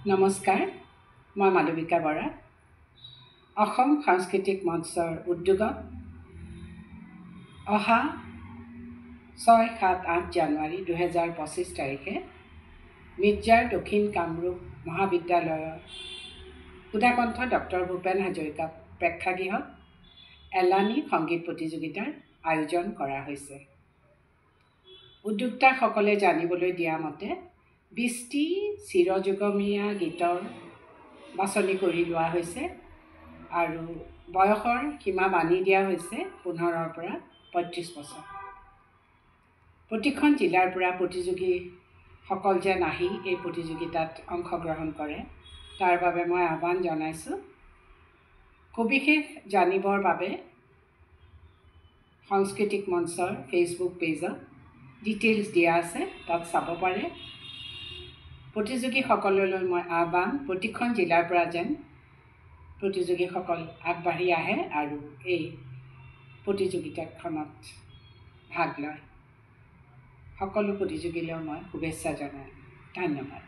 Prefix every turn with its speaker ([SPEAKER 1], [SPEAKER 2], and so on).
[SPEAKER 1] নমস্কাৰ, মই মালবিকা বৰা। অসম সাংস্কৃতিক মঞ্চৰ উদ্যোগত অহা 6, 7, 8 জানুৱাৰী 2025 তাৰিখে মিৰ্জাৰ দক্ষিণ কামৰূপ মহাবিদ্যালয়ৰ সুধাকণ্ঠ ডক্টৰ ভূপেন হাজৰিকা প্ৰেক্ষাগৃহত এলানি সংগীত প্ৰতিযোগিতাৰ আয়োজন কৰা হৈছে। উদ্যোক্তাসকলে জানিবলৈ দিয়া মতে 20টি চিৰযুগমীয়া গীতৰ বাছনি কৰি লোৱা হৈছে আৰু বয়সৰ সীমা বান্ধি দিয়া হৈছে 15ৰ পৰা 35 বছৰ। প্ৰতিখন জিলাৰ পৰা প্ৰতিযোগীসকল যেন আহি এই প্ৰতিযোগিতাত অংশগ্ৰহণ কৰে তাৰ বাবে মই আহ্বান জনাইছোঁ। সবিশেষ জানিবৰ বাবে সাংস্কৃতিক মঞ্চৰ ফেচবুক পেজত ডিটেইলছ দিয়া আছে, তাত চাব পাৰে। প্ৰতিযোগীসকললৈ মই আহ্বান, প্ৰতিখন জিলাৰ পৰা যেন প্ৰতিযোগীসকল আগবাঢ়ি আহে আৰু এই প্ৰতিযোগিতাখনত ভাগ লয়। সকলো প্ৰতিযোগীলৈ মই শুভেচ্ছা জনালোঁ। ধন্যবাদ।